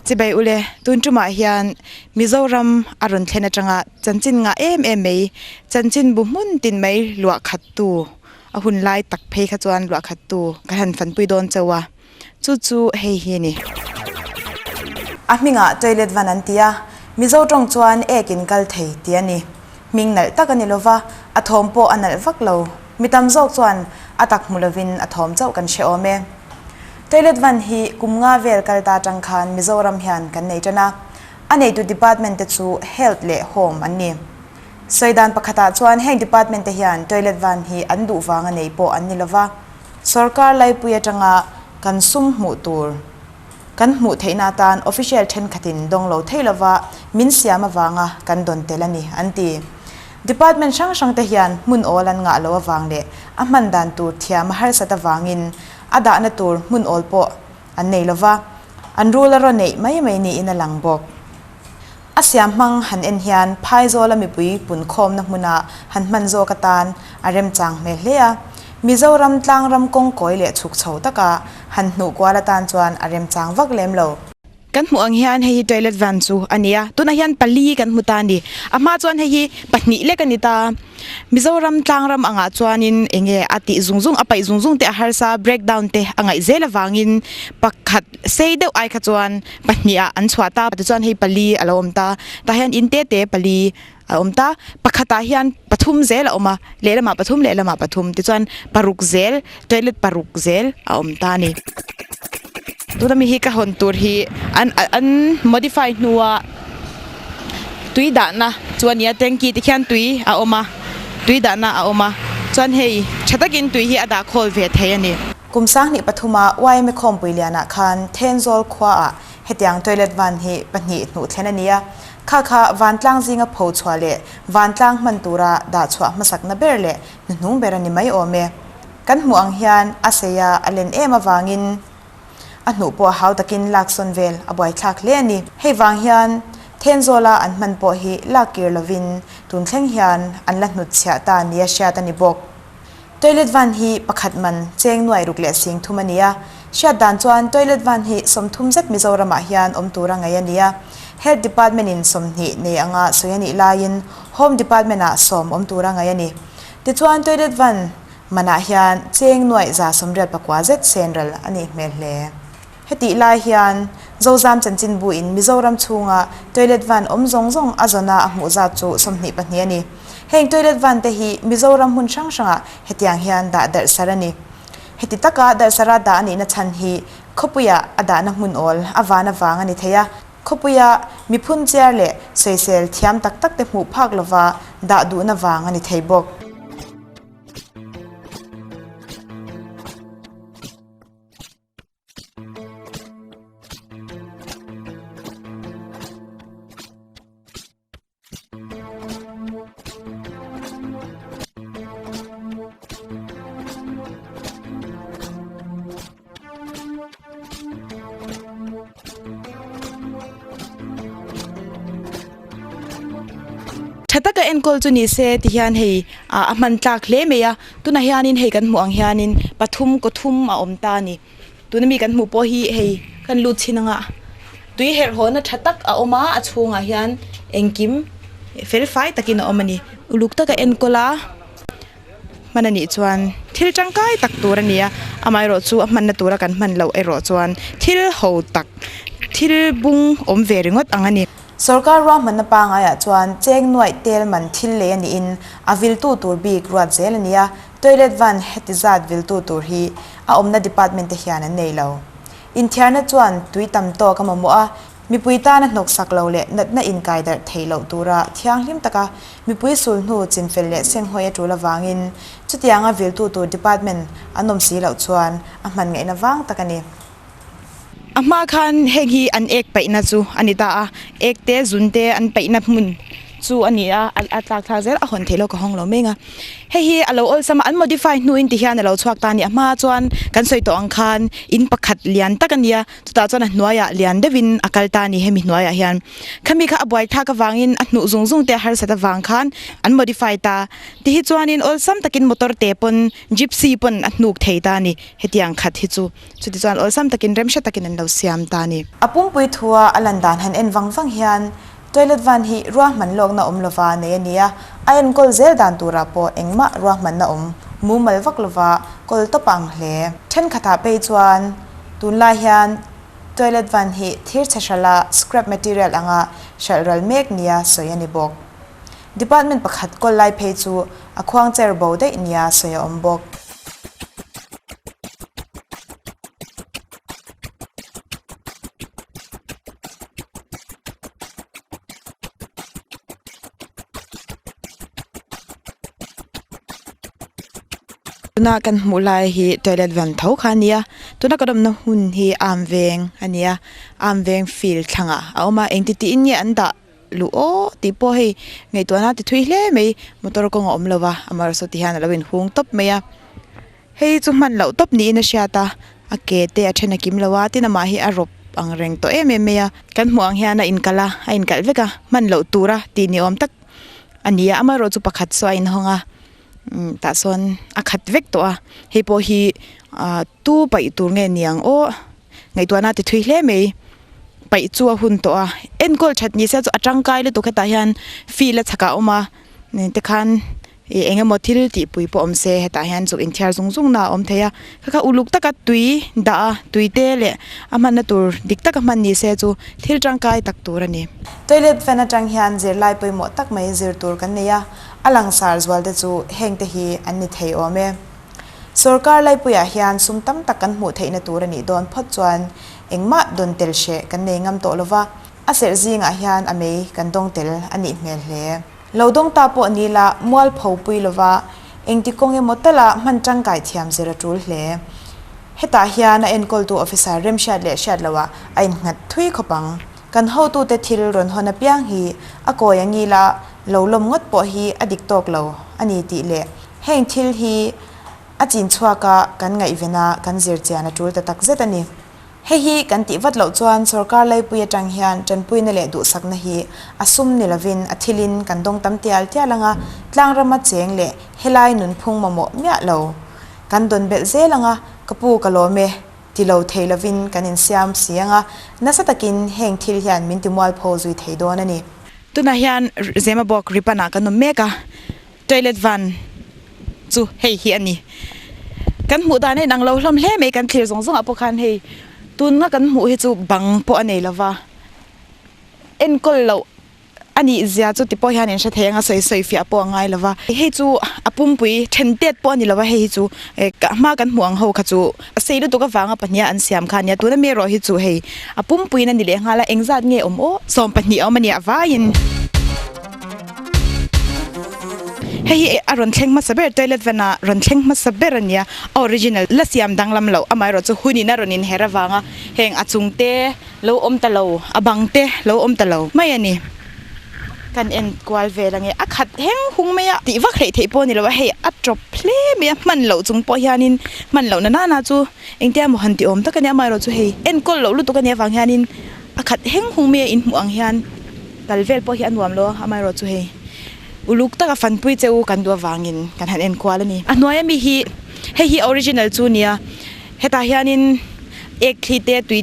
Chibai ule, tun tumah hian Mizoram a rawn thlen atanga chanchin ngah em em mai, chanchin bu hmun tin mai luah khat tu a hun lai tak phei kha chuan luah khat tu ka han fanpui dawn chauh a, chu chu hei hi a ni. A hmingah toilet van an ti a, Mizo tawng chuan ek in kal thei tih a ni. Hming nalh tak a ni lova, a thawm pawh a nalh vak lo. Mi tam zawk chuan a tak hmu lovin a thawm chauh kan hre awm e. Toilet van hi kum nga vel kal ta tang khan Mizoram hian kan nei tan a, a neitu department te chu Health leh Home an ni. Sawi dan pakhatah chuan heng department te hian toilet van hi an duh vanga nei pawh an ni lova, sorkar laipui atanga kan sum hmuh tur kan hmuh theihna atan official thenkhatin dawng lo thei lova min siam avanga kan dawn tel a ni, an ti. Department hrang hrang te hian hmun awl an ngah lo avang leh a hman dan tur thiam a harsat avangin A dahna tur hmun awl pawh an nei lo va, an rul a rawn neih mai mai niin a lang bawk. A siam hmang han en hian Phaizawla mipui punkhawmna hmuna han hman zawk atan a remchang hmel hle a, Mizoram tlangram kawngkawi leh chhuk chho taka han hnuh kual atan chuan a remchang vak lem lo. Kan hmuh ang hian hei hi toilet van chu a ni a, tunah hian pali kan hmu ta a ni. A hma chuan hei hi pahnih lek a ni ta. Mizoram tlangram angah chuanin eng nge a tih zung zung, a paih zung zung te a harsa, break down te a ngaih zel avangin pakhat sei deuh ai kha chuan pahnih ah an chhuah ta. Tichuan hei pali a lo awm ta, tah hian in te te pali a awm ta. Pakhatah hian pathum zel a awm a, lehlamah pathum lehlamah pathum tichuan paruk zel toilet paruk zel a awm ta a ni. Tuna mi hi ka hawn tur hi an an modify hnua tui dahna chu a ni a tanky te khian tui a awm a tui dahna a awm a chuan hei tha takin tui hi a dah khawl ve thei a ni. Kum 2023 YMA Khawmpui lianah khan Thenzawl khuaah hetiang toilet van hi pahnih hnuh thlen a ni a, kha kha vantlang zinga pho chhuah leh vantlang hman tura dah chhuah hmasakna ber leh hnuhnung ber a ni mai awm e. Kan hmuh ang hian a sei a, a len em avangin a hnuh pawh a hau takin lak sawn vel a buaithlak hle a ni. Hei vang hian Thenzawla an hman pawh hi lak kir lovin tun thleng hian an la hnut chhiah ta nia hriat a ni bawk. Toilet van hi pakhat man cheng nuai ruk leh sing thum a ni a, hriat dan chuan toilet van hi 30 zet Mizoramah hian awm tura ngaih a ni a, Health Department in 20 nei anga sawi a nih laiin Home Department ah 10 awm tura ngaih a ni. Tichuan toilet van manah hian cheng nuaih 184 zet sen ral a nih hmel hle. Hetih lai hian Zozam chanchinbu in Mizoram chhunga toilet van awm zawng zawng a zawna a hmuh zat chu 22 a ni. Heng toilet van te hi Mizoram hmun hrang hrangah hetiang hian dah darh sar a ni. Heti taka darh sara dah a nihna chhan hi khawpuiah a dahna hmun awl a van avang a ni thei a. Khawpuia miphun chiar leh sawisel thiam tak tak te hmuh phak lova dah duhna vang a ni thei bawk. Tha taka enkawl chu ni se ti hian hei ah a hman tlak hle mai a tunah hianin hei kan hmuh ang hianin pathum kaw thum a awm ta a ni tuna mi kan hmuh pawh hi hei kan lut chhin anga tui herh haw na tha tak a awm a a chhungah hian engkim fel fai takin a awm a ni uluk taka enkawl a. Hman a nih chuan thil tangkai tak tur a ni a, amaherawh chu a hmanna tura kan hman loh erawh chuan thil ho tak, thil bung awm ve ringawt ang a ni. Sorkar ruahmanna pangaiah chuan cheng nuaih tel man thil lei a niin a viltu tur bik ruat zel a ni a, toilet van heti zat viltu tur hi a awmna department te hian an nei lo. Inthiarna chuan tui tam tawk a mamawh a, Mipui tana hnawksak lo leh natna inkai darh theih loh tura thianghlim taka mipui sulhnu chinfel leh senghawi a tul avangin chutianga viltu tur department an awm si loh chuan a hman ngaihna vang tak a ni. A hma khan heng hi an ek paihna chu a ni ta a, ek te zun te an paihna hmun. chu a ni a a tlak thlak zel a hawn theih loh ka hawng lo meng a hei hi a lo awlsam a an modify hnuin ti hian a lo chhuak ta a ni a hma chuan kan sawi tawh ang khan in pakhat lian tak a ni a chutah chuan a hnuaiah lian deuhin a kal ta a ni hemi hnuaiah hian khami kha a buai thlak avangin a hnuh zung zung te a harsat avang khan an modify ta ti hi chuanin awlsam takin motor te pawn gypsy pawn a hnuk thei ta a ni hetiang khat hi chu. Chutichuan awlsam takin remhre takin an lo siam ta a ni. A pumpui thua a lan dan han en vang vang hian toilet van hi ruahman lawkna awm lova nei a ni a, a enkawl zel dan turah pawh engmah ruahmanna awm mumal vak lova kawl tawp a ang hle. Thenkhatah phei chuan tunlai hian toilet van hi thir chhe hralha scrap material anga hralh ral mek nia sawi a ni bawk. Department pakhat kawl lai phei chu a khuang cher bo daih nia sawi a awm bawk. Tuna kan hmuh lai hi toilet van tho kha a ni a tuna kan awmna hun hi arm veng a ni a arm veng field thlangah a awm a engti tiin nge an dah. Luh aw tih pawh hei ngaihtuahna ti thui hle mai motor kawng a awm lo va amaherawhchu ti hian a lo inhung tawp mai a hei chu hman loh tawp niin a hriat a a ke te a then a kim lo a tin amah hi a rawp ang reng tawh em em mai a kan hmuh ang hian a inkalh a a inkalh vek a hman loh tura tih ni awm tak a ni a amaherawhchu pakhat saw a inhawng a umm tah sawn a khat vek tawh a hei pawh hi ah tu paih tur nge niang aw ngaihtuahna ti thui hle mai. Paih chu a hun tawh a, enkawl that ni se chu a tangkai lutuk hetah hian field a chhakah a awm a tikhan ih eng emaw thil tih pui pawh awm se hetah hian chawlh inthiar zung zung na a awm thei a kha kha uluk taka tui dah a tui te leh a hmanna tur dik taka hman ni se chu thil tangkai tak tur a ni. Toilet fan atang hian zirlai pawimawh tak mai zir tur kan nei a, a langsar zual te chu heng te hi an ni thei awm e. Sorkar laipuiah hian sum tam tak kan hmuh theihna tur a nih dawn phawt chuan Engmah dawn tel hreh kan nei ngam tawh lova, a serh zingah hian a mei kan dawng tel a nih hmel hle. Lo dawng ta pawh ni la mual pho pui lova, engti kawng emaw tala hman tangkai thiam zir a tul hle. Hetah hian a enkawltu officer remhriat leh hriat loah a innghat thui khawp ang. Kan hotute thil rawn hawn apiang hi a kawi a ngila lo lawm ngawt pawh hi a dik tawk lo a ni tih leh heng thil hi A chin chhuak a, kan ngaihven a, kan zir chian a tul ta tak zet a ni. Hei hi kan tih vat loh chuan sorkar leipui atang hian tanpuina leh duhsakna hi a sum ni lovin a thilin kan dawng tam tial tial ang a, tlangrama cheng leh helai nunphung mamawh miah lo kan dawn belh zel ang a, ka pu ka lawm e ti lo thei lovin kan insiam si ang a, nasa takin heng thil hian min ti mualpho zui thei dawn a ni. Tunah hian Zemabawk Ripanah kan awm mek a. Toilet van chu hei hi a ni. Kan hmuh dan a inang lo hlawm hle mai kan thlir zawng zawngah pawh khan hei tunna kan hmuh hi chu bang pawh a nei lo va, enkawl loh a nih zia chu ti pawh hian in hre thei ang a sawi sawi fiah pawh a ngai lo va. Hei chu a pumpui then tet pawh a ni lo va hei hi chu hma kan hmuh ang ho kha chu a sei lutuk avanga pahniha an siam kha a nia tuna mi erawh hi chu hei a pumpuiin a ni leh nghal a engzat nge awm aw 12 a awm a nia vaiin. Hei hi a rawn thleng hmasa ber toilet van ah rawn thleng hmasa ber a nia a original la siam danglam loh amaherawh chu hunin a rawn inher avanga heng a chung te lo awm ta lo a bang te lo awm ta lo mai a ni kan en kual vel ange a khat heng hung mai a tih vak hleih theih pawh a ni lo a hei a tawp hle mai a hman loh chung pawh hianin hman loh na nana chu engtia maw han ti awm tak a nia amaherawh chu hei enkawl loh lutuk a nih avang hianin a khat heng hung mai a inhmuh ang hian. Kal vel pawh hi a nuam lo a, amaherawh chu hei uluk taka fanpui che u kan duh avangin kan han enkual a ni. A hnuai ami hi hei hi original chu nia, hetah hianin ek thli te tui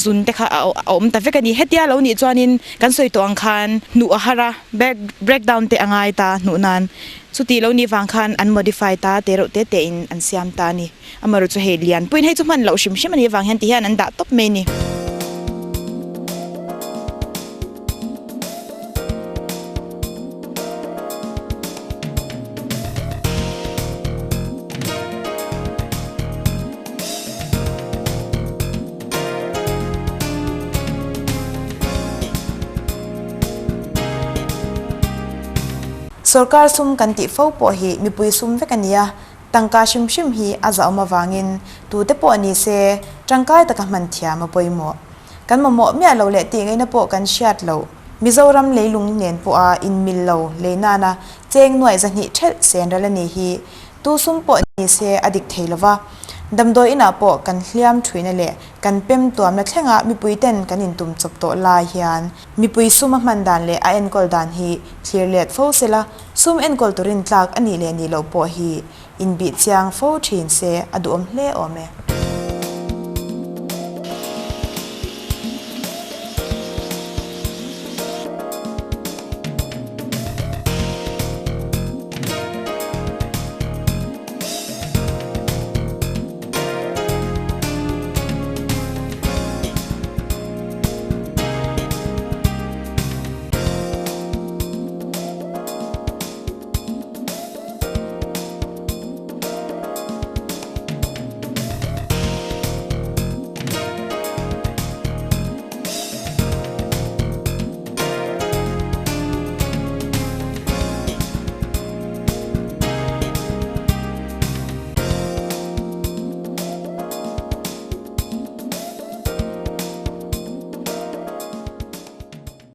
zun te kha a awm ta vek a ni. Hetia lo nih chuanin kan sawi tawh ang khan hnuh a har a, break down te a ngai ta hnuh nan. Chuti lo nih vang khan an modify ta te reuh te te in an siam ta a ni. Amaherawh chu hei lian puiin hei chu hman loh hrim hrim a nih avang hian ti hian an dah tawp mai a ni. Sorkar sum kan tih fo pawh hi mipui sum vek a ni a, tangka hrim hrim hi a zahawm avangin tute pawh ni se tangkai taka hman thiam a pawimawh. Kan mamawh miah lo leh tih ngaihna pawh kan hriat loh. Mizoram leilung nen pawha inmil lo lei nana cheng nuaih 200 thelh sen ral a ni hi tu sum pawh ni se a dik thei lo va. Damdawi inah pawh kan hliam thuina leh kan pem tuamna thlenga mipui ten kan intum chawp tawh lai hian mipui sum a hman dan leh a enkawl dan hi thlir let fo sela sum enkawl turin tlak a nih leh nih loh pawh hi inbih chiang fo thin se a duhawm hle awm e.